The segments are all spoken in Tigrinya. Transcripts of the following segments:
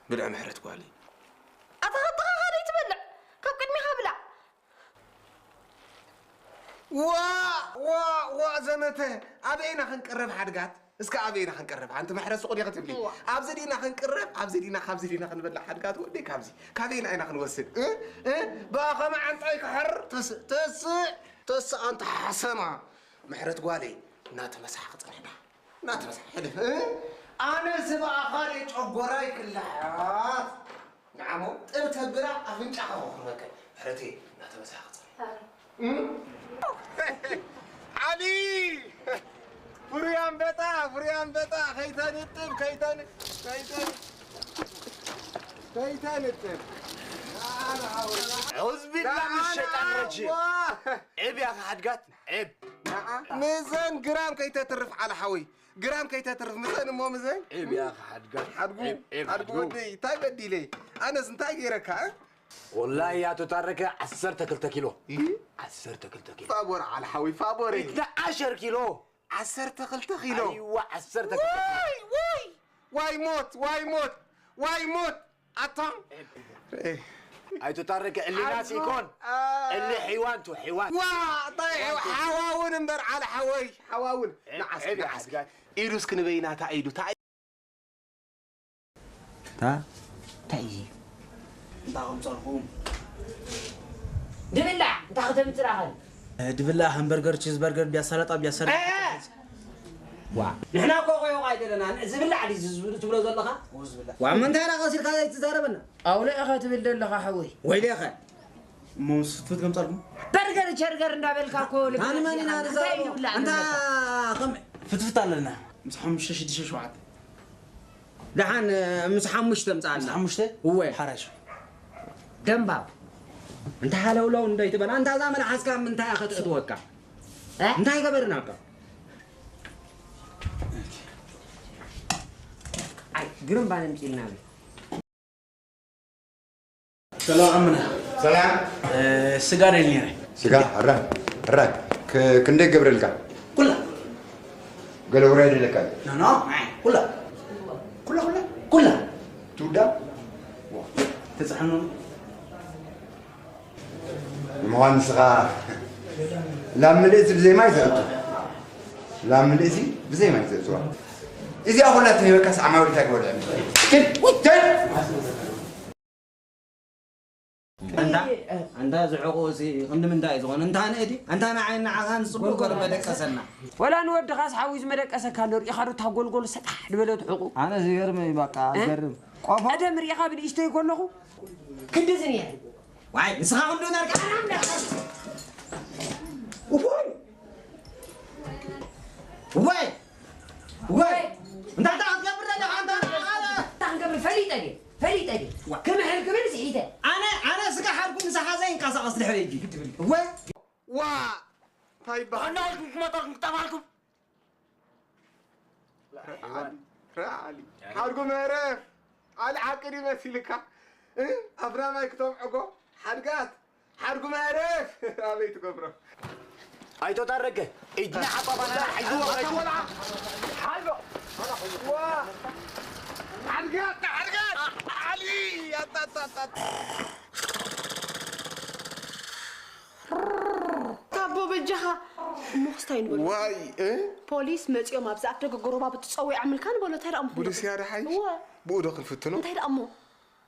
ብልዕ ምሕረት ጓለይ። ኣታ ካብ ጥቓኻ ደይትበልዕ፣ ካብ ቅድሚኻ ብላዕ። ዋ ዋ ዋ ዘመተ፣ ኣበይ ኢና ክንቅረብ ሓድጋት? እስከ ኣበይ ኢና ክንቅረብ? ሓንቲ ምሕረት ሱቕ ዲኺ ትብሊ? እዋ። ኣብዚ ዲና ክንቅረብ? ኣብዚ ዲና፣ ካብዚ ዲና ክንበልዕ ሓድጋት ወደይ? ካብዚ ካበይና ኢና ክንወስድ? እ? እ? ብኣኸ መዓንጣ ይክሕር። ተስ-፣ ተስእ፣ ተስእ ኣንታ ሓሰማ። ምሕረት ጓለይ፣ እናተመሳሕ ክጽንሕና። እናተመሳሕ ሕልፍ። እ? ኣነ ስብኣኻ ደይ ጨጎራይ ክልሓት። ንዓሞ ጥር ተብላ ኣፍንጫኻ ክኹርበከ። ምሕረተይ፣ እናተመሳሕ ክጽንሕ። እም? ዓሊ! ፍሩይ ኣንበጣ፣ ፍሩይ ኣንበጣ፣ ከይተንጥብ፣ ከይተን-፣ ከይተን-፣ ከይተንጥብ። ኣዑዝ ቢላ ምን ሸይጣን ረጂም። ዋ! ዒብ ያኺ ሓድጋት፣ ዒብ። ንዓ፣ ምዘን ግራም ከይተትርፍ ዓሊ ሓወይ። ግራም ከይተትርፍ ምዘን እሞ ምዘን። ዒብ ያኺ ሓድጋት። ሓድጉ፣ ዒብ፣ ዒብ፣ ሓድጉ ሓድጉ። ወደይ፣ እንታይ በዲለ? ኣነስ እንታይ ገይረካ? እ? ወላሂ ኣቶ ታረቀ ዓሰርተ ክልተ ኪሎ። እ? ዓሰርተ ክልተ ኪሎ። ፋቦር ዓሊ ሓወይ፣ ፋቦረይ። ኢትና ዓሸር ኪሎ። ዓሰርተ ክልተ ኪሎ። ኣይዋ፣ ዓሰርተ ክልተ ኪሎ። ዋይ፣ ዋይ! ዋይ ሞት፣ ዋይ ሞት፣ ዋይ ሞት! ኣታ? ኣይቶ ታረቀ፣ እሊ ናስ ይኮን? አ። እሊ ሕይዋን ቱ፣ ሕይዋን። ዋ፣ ታይ ሕይዋን ቱ። ሓዋውን እምበር፣ ዓሊ ሓወይ፣ ሓዋውን። ዒብ፣ ንዓስ፣ ዒብ፣ ንዓስ። ሓድጋት። ኢዱ እስኪ ንበይና፣ ታ ኢዱ፣ ታ ታ እንታይ እዩ? እንታይ ከምፀልኹም? ድብላዕ እንታይ ከተምፅእ ደኣ? ድብላዕ ሃምበርገር፣ ቺዝ በርገር፣ ቢያ ሰላጣ፣ ቢያ ሰላጣ። እ! ዋ። ንሕና እኮ ቆይቆ ኣይደለና። ዝብላዕ ድዩ ዝብሉ ትብሎ ዘለኻ? ዋ፣ ምንታይ ደኣ ቀሲልካ ዘይትዛረበና? ኣውለ ኢኻ ትብል ዘለኻ ሓወይ። ወይለ ኢኻ። እሞ ምስ ፍትፍት ከምፃልኩም? በርገር ቸርገር እንዳበልካ እኮ ልብና ማን ማን ኢና ዲኻ? እንታይ ንዛረቦ? ይብላዕ እንታ ዘለካ? ከም ፍትፍት ኣለና። ምስ ሓሙሽተ ሽዱሽተ ሸውዓተ። ደሓን፣ ምስ ሓሙሽተ ምጻኣና። ምስ ሓሙሽተ? እወ። ሓራሽ። ደምባብ። እንታ ሃለውለው እንዶ ይትበል። ኣንታ እዛ መልሓስካ ምንታይ እያ ከተእትወካ? እ? እንታይ ገበርናካ? ኣይ፣ ግርምባን ኣምጺእልና በል። ሰላም ኣምና። ሰላም። እ፣ ስጋ ደልኒ ነይረ። ስጋ? ሕራይ፣ ሕራይ። ክ-፣ ክንደይ ገብረልካ? ኩላ። ገለ ውራይ ደለካ? ኖ፣ ኖ፣ ኣይ፣ ኩላ። ኩላ፣ ኩላ? ኩላ። ትውዳ? ተጽዕኖ። ንምዃን ንስኻ ላም ምልእቲ ብዘይ ማይ ዘእቱ። ላም ምልእቲ ብዘይ ማይ ዘእትዋ። እዚኣ ኩላ ትህበካስ ዓማዊል እንታይ ክበልዕ? ትን፣ ትን! ኣንታ፣ ኣንታ ዝሕቑ እዚ ክንዲ ምንታይ እዩ ዝኾነ? እንታ ንእዲ፣ ኣንታ ንዓይ ንዓኻን ጽቡቕ ጎል መደቀሰና። ወላ ንወድኻስ ሓዊ ዝመደቀሰካ ኣሎ፣ ርኢኻ ዶ እታ ጎልጎል ሰጣሕ ዝበለት ሕቑ? ኣነ ዝገርም እዩ፣ በቃ፣ እ? ዝገርም። ቆፎ? ቀደም ርኢኻ ብንእሽተይ ከለኹ ክንድዚ ነይረ። ዋይ፣ ንስኻ ክንዱ ነርካ? ወይ! ወይ! እንታይ ደኣ ክትገብር ዘለኻ ኣንታ ንዓኻ? እንታይ ክንገብር ፈሊጠ ድየ? ፈሊጠ ድየ? ዋ። ክምሕል ክብል ስሒተ። ኣነ፣ ኣነ ስጋ ሓድጉ ምስ ሓዘ ይንቀሳቐስ ድሕሪ ሕጂ። እወ። ዋ! እንታይ ይበሃል? ዋና ኢልኩም ክመጣልኩም ክጠፋልኩም። ረዓሊ፣ ረዓሊ። ሓድጉ መረፍ። ዓሊ ሓቂ ድዩ መሲልካ? እ? ኣፍራማይ ክተብዕጎ? ሓድጋት። ሓድጉ መረፍ። ኣበይ ትገብሮ? ኣይቶ ታረቀ፣ ኢድና ሓባ ባናና ሓይዋ፣ ኣታ ቆልዓ። ሓልቦ። ዋ። ሓድጋት፣ ሓድጋት። ዓሊ፣ ኣታ፣ ኣታ፣ ኣታ። ታቦ በጃኻ። እሞ ክስታይ ንበሎ። ዋይ፣ እ? ፖሊስ መጺኦም ኣብዚ ኣፍ ደገ ጎረባብቲ ጸዊዖምልካ ንበሎ፣ እንታይ ደኣ እሞ ጉድስ እያ ደሓይ? እወ። ብኡ ዶ ክንፍትኖ? እንታይ ደኣ እሞ?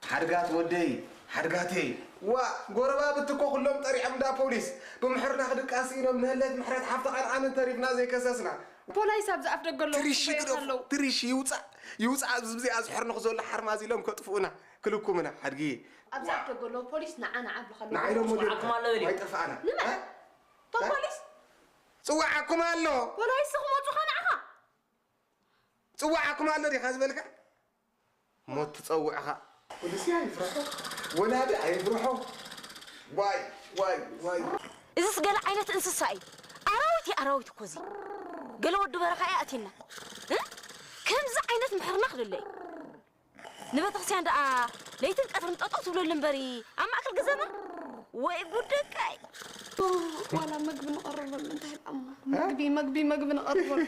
ሓድጋት ወደይ፣ ሓድጋተይ። ዋ፣ ጎረባብቲ እኮ ኩሎም ጠሪዖም እንዳ ፖሊስ። ብምሕርና ክድቃስ ኢሎም ንህለት ምሕረት ሓፍትኻን ኣነን ተሪፍና ዘይከሰስና። ፖላይስ ኣብዚ ኣፍ ደገ ኣለዉ፣ ትሪሺ ክጽበዩ ግደፉ፣ ኣለዉ። ትሪሺ ይውጻእ፣ ይውጻእ፣ ኣብዚ ብዚኣ ዝሕርንኹ ዘሎ ሓርማዝ ኢሎም ከጥፍኡና፣ ክልኩምና፣ ሓድጊ። ኣብዚ ኣፍ ደገ ኣለዉ፣ ፖሊስ ንዓ፣ ንዓ ብለኻ ኣለዉ። ንዓ ኢሎም ወዲኦም። ዓቕሚ ኣለዉ፣ ወዲኦም። ኣይጠፍኣና። ንመን? እ? እቶም እ? ፖሊስ? ጽዋዓኩም ኣሎ። ፖላይስ ክመጹኻ ንዓኻ። ጽዋዓኩም ኣሎ ዲኻ ዝበልካ? ሞት ትጸውዕኻ። ወድሲ ኣይፍርሖ፣ ወላዲ ኣይፍርሖ። ዋይ፣ ዋይ፣ ዋይ። እዚስ ገለ ዓይነት እንስሳ እዩ። ኣራዊት እዩ፣ ኣራዊት እኮ እዚ። ገለ ወዲ በረኻ እዩ ኣትዩና። እ? ከምዚ ዓይነት ምሕርና ክልለ እዩ። ንቤተክርስትያን ደኣ ለይትን ቀትርን ጠጠው ትብለሉ እምበሪ፣ ኣብ ማእከል ግዘና? ወይ ጉድ ደቃይ። ዋላ መግቢ ንቐርበሉ እንታይ ደኣ እሞ? መግቢ፣ መግቢ፣ መግቢ ንቐርበሉ።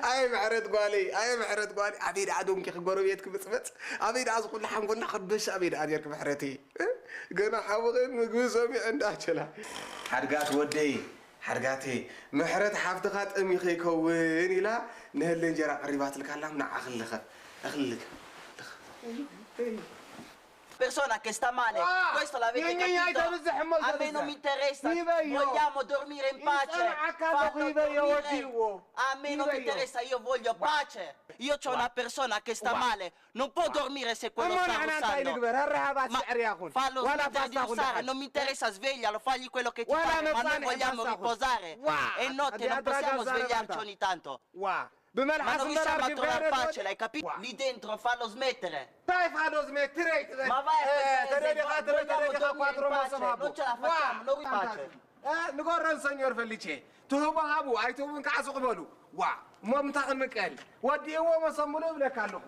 ኣይ ምሕረት ጓለይ፣ ኣይ ምሕረት ጓለይ። ኣበይ ደኣ ዶንኪኺ ጎረቤትኪ ብጽበጽ? ኣበይ ደኣ ዝኹሉ ሓንጎልና ከበሽ ኣበይ ደኣ ኔርኪ ምሕረተይ? ገና ሓውኺ ምግቢ ሰሚዑ እንዳቸላ። ሓድጋት ወደይ፣ ሓድጋተይ፣ ምሕረት ሓፍትኻ ጠሚኺ ይኸውን ኢላ ንህለ እንጀራ ቀሪባትልካ ኣላ፣ ንዓ ክልኸ፣ እኽልከ። Persona che sta male, questo l'avete capito? A me non mi interessa, vogliamo dormire in pace. Fallo dormire. A me non mi interessa, io voglio pace. Io c'ho una persona che sta male, non può dormire se quello sta russando. Ma fallo smettere di russare, non mi interessa, sveglialo, fagli quello che ti pare, ma noi vogliamo riposare. E notte non possiamo svegliarci ogni tanto. Ma non riusciamo a trovare pace, l'hai capito? Lì dentro, fallo smettere. እንታይ ፋዶ ዝሜት ትረይ ትበል Ma vai a quel paese, ተደሊኻ vogliamo ተደሊኻ dormire in ኳትሮ pace, መሶብ ሃቦ non ce la facciamo, non ripace. ንገሮን ሰኞር ፈልቼ ትህቦ ሃቡ ኣይትህቡን ከዓ ስቕ በሉ ዋ እሞ ምንታ ክንምቀል ወዲእዎ መሰምሉ እብለካ ኣለኹ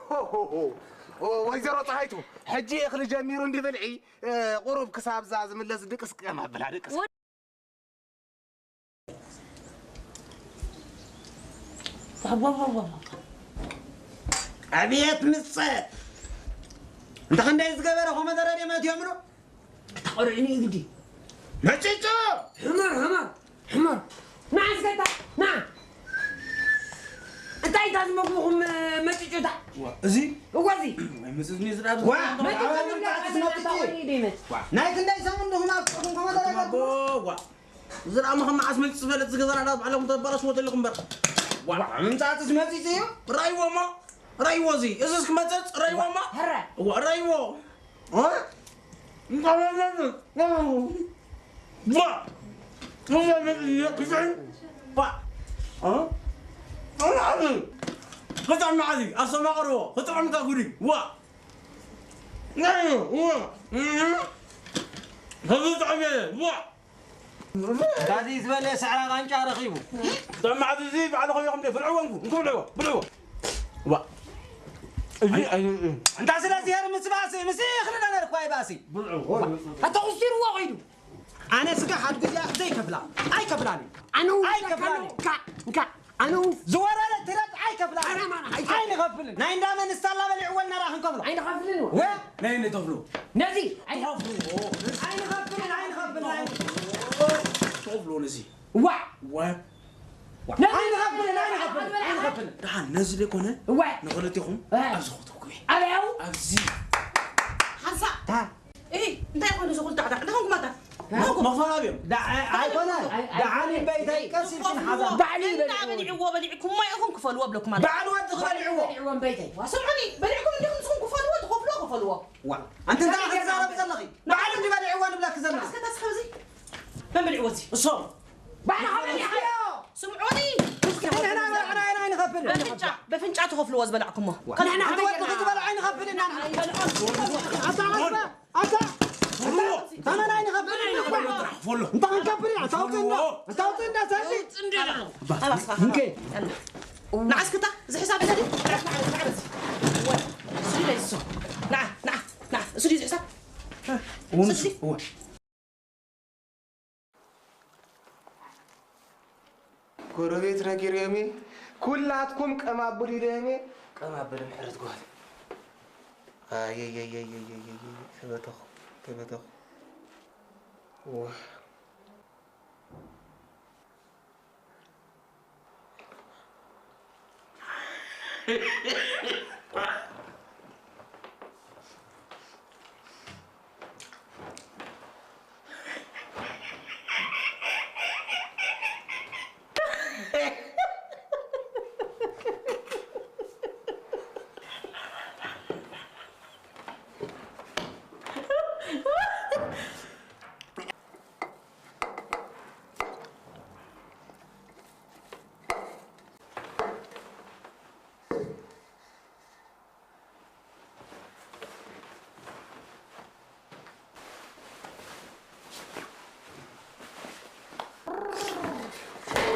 ሆሆሆ ወይዘሮ ፀሃይቱ ሕጂ እኽሊ ጀሚሩ እንዲ ብልዒ ቁሩብ ክሳብዛ ዝምለስ ድቅስ ቀም ኣብላ ድቅስ ኣብየት ምጸት እንተ ክንደይ ዝገበረ ኮመደረ ደመት እዮም ዶ ተቆርዕኒ ግዲ መጭጮ ሕመር ሕመር ሕመር ንዓ እስከታ ንዓ እንታይ እታ ዝመግብኹም መጭጮታ እዚ እወ እዚ ናይ ክንደይ ሰሙን ድኹም ኣብቅኹም ከመ ደረጋኩም ዝረኣሙ ከም መዓስ መልፂ ዝፈልጥ ዝገዛና ዳ ባዕለኹም ተባላሽዎ ዘለኹም እምበር ምምፃእ ዝመፂፅ እዩ ራይዎ እሞ ራይዎ እዚ እዚስ ክመፅፅ ራይዎ እሞ ራይዎ ክጥዕም መዓዚ ኣስተማቕርዎ ክጥዕምካ ጉዲ ዋ ከዚ ጥዕም የለ ዋ ባዚ ዝበለ ሰዕራ ቃንጫ ረኺቡ ጠማዕቲ እዚ ባዕሉ ከይኹም ደ ብልዕዎ እንኩ እንኩ ብልዕዎ ብልዕዎ ዋ እዚ ኣይ እንታ ስለዚ ሄር ምስ ባሲ ምስ ይኽልለ ነርኳ ይባሲ ኣታ ቁስቲርዎ ኸይዱ ኣነ ስጋ ሓድ ግዜ ዘይከፍላ ኣይከፍላን እዩ ኣነ ኣይከፍላን እዩ እንካ ዝወረደ ትረድ ኣይከፍላን ኣይንኸፍልን ናይ እንዳ መንስታላ በሊዕወልና ራ ክንከፍሎ ኣይንኸፍልን ናይ ንተፍሎ ነዚ ኣይንኸፍልን ኣይንኸፍልን ተፍሎ ነዚ ዋ ዋ ኣይንኸፍልን ኣይንኸፍልን ኣይንኸፍልን ደሓን ነዚ ዘይኮነ ንኽልቴኹም ኣብዚ ኹተኩ ኣብዚ ሓንሳ እንታይ ኮይኑ እዚ ኩሉ ዳዕዳዕ እንታይ ኮንኩም ኣታ መኽፈል ኣብዮም ኣይኮነ ደሓን በይተይ ቀስ ኢልክን ሓዛ ባዕሉ እንዳበሊዕዎ በሊዕኩሞ ኢኹም ክፈልዎ ብለኩም ኣለ ባዕሉ ወዲ ክበሊዕዎ በሊዕዎም በይተይ ስምዑኒ በሊዕኩም እንዲኹም ንስኹም ክፈልዎ ትኸፍልዎ ክፈልዎ ኣንቲ እንታይ ክትዛረቢ ዘለኺ ባዕሉ እንዲ በሊዕዎ ንብለኪ ዘለና እስከ ተስኸብዚ መን በሊዕዎ እዚ እሶም ባዕልኻ በሊዕካዮ ስምዑኒ ንሕና በላዕና ኢና ኣይንኸፍልን በፍንጫ በፍንጫ ትኸፍልዎ ዝበላዕኩሞ ንሕና ክንወድቕ ዝበልዖ ኣይንኸፍልን ኢና ንሕና ኣታ ኣታ ኣታ ታመን ኣይንኸፍልን ኢና እኳ እንተ ክንከፍል ኢና ታውፅና ታውፅና ሰዚ እንከ ንዓስክታ እዚ ሕሳብ እዚ ንዓ ንዓ ንዓ እሱ ድዩ እዚ ሕሳብ ጎረቤት ነጊረዮም እየ ኩላትኩም ቀማብል ኢለዮም እየ ቀማብል ምሕረት ጓል ኣየየየየየየ ተበተኹ ተበተኹ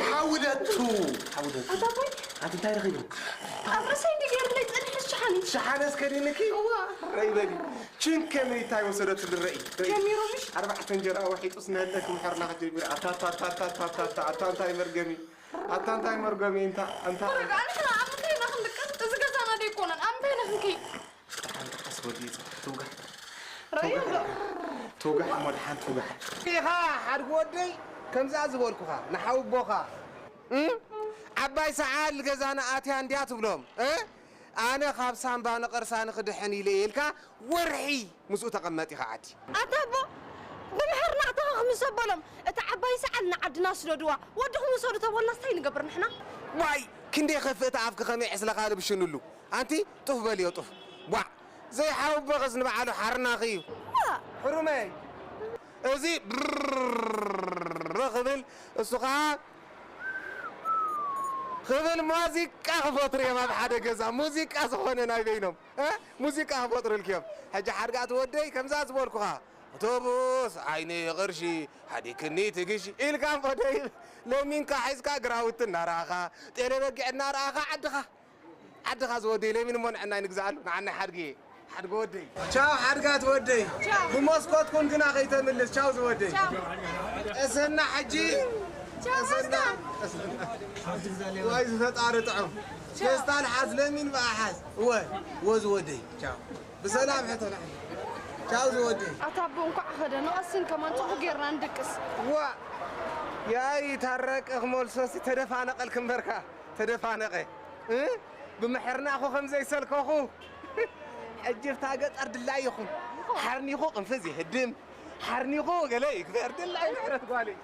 ሓውደቱ ሓውደቱ ኣታ ኣቦይ ኣቲ እንታይ ረኺቡ ኣብ ርእሰይ እንዲ ገይሩለይ ጸኒሑ ሸሓኒት ሸሓነስ ከዲንኪ? እዋ። ረይ በሊ። ችንከ ምኒታይ ወሰደትሉ ረይ። ረይ። ጀሚሩ ምሽ? ኣርባዕተ እንጀራ ወሒጡስ ነለክ ምሕርና ክጀሚር። ኣታ፣ ኣታ፣ ኣታ፣ ኣታ፣ ኣታ፣ ኣታ፣ ኣታ፣ እንታይ መርገሚ? ኣታ እንታይ መርገሚ? እንታ፣ እንታ። ተረጋጋ፣ ንሕና ኣብ ምንታይ ኢና ክንድቅስ? እዚ ገዛና ዶ ኣይኮነን? ኣብ ምንታይ ኢና ክንከይድ? ሓንቲ ቀስ በሊ፣ ትውጋሕ። ረዮ ዶ? ትውጋሕ እሞ ደሓን ትውጋሕ። ኢኻ ሓድጊ ወደይ፣ ከምዛ ዝበልኩኻ፣ ንሓውቦኻ። እም? ዓባይ ሰዓል ገዛና ኣትያ እንድያ ትብሎም፣ እ? ኣነ ካብ ሳምባ ነቐርሳ ንኽድሕን ኢለ ኢልካ ወርሒ ምስኡ ተቐመጥ ኢኻ ዓዲ። ኣታ ኣቦ፣ ብምሕርና ኣተኻ ክምሰ በሎም። እታ ዓባይ ሰዓል ንዓድና ስደድዋ፣ ወድኹም ውሰዱ ተበልና እንታይ ንገብር ንሕና? ዋይ፣ ክንደይ ከፍእ እታ ኣፍኪ ከመይ ዕስለኻ ልብሽንሉ። ኣንቲ ጡፍ በልዮ ጡፍ። ዋዕ፣ ዘይሓውበኽስ ንባዕሉ ሓርናኺ እዩ። ዋእ! ሕሩመይ፣ እዚ ብርር ክብል እሱ ኸዓ ክብል ሙዚቃ ክፈጥሩ እዮም ኣብ ሓደ ገዛ። ሙዚቃ ዝኾነ ናይ በይኖም፣ እ? ሙዚቃ ክፈጥሩልኪ እዮም። ሕጂ ሓድጋት ወደይ ከምዛ ዝበልኩኻ፣ ኣውቶቡስ ዓይኒ ቅርሺ ሓዲክኒ ትግሺ ኢልካ እምበደይ ለሚንካ ሒዝካ ግራውቲ እናረኣኻ ጤለ በጊዕ እናረኣኻ ዓድኻ ዓድኻ ዝወደይ ለሚን እሞ ንዕናይ ንግዝኣሉ ንዓናይ ሓድጊ ሓድጊ ወደይ። ቻው ሓድጋት ወደይ። ቻው። ብመስኮት ኩን ግና ከይተምልስ። ቻው ዝወደይ። ቻው። ቀሰና ሕጂ። ቻው ቀሰና። ሓድጋ። ቀሰና። ዋይ ዝፈጣሪ ጥዑም። ቻው። ፌስታል ሓዝ ለሚን በኣ ሓዝ። እወ እወ ዝወደይ። ቻው። ብሰላም ሕቶና። ቻው ዝወደይ። ኣታ ኣቦ እንኳዕ ኸደ ንቐስን ከማን ጽቡቕ ጌርና ንድቅስ። ዋ ያይ ታረቀ ክመልሶሲ ተደፋነቐልክ እምበርካ። ተደፋነቐ እ? ብምሕርናኹ ከም ዘይሰልከኹ። ሕጂ ብታ ገጠር ድላይ ይኹን። ሓርኒኹ ቅንፍዝ ይህድም፣ ሓርኒኹ ገለ ይግበር። ድላይ ምሕረት ጓለይ።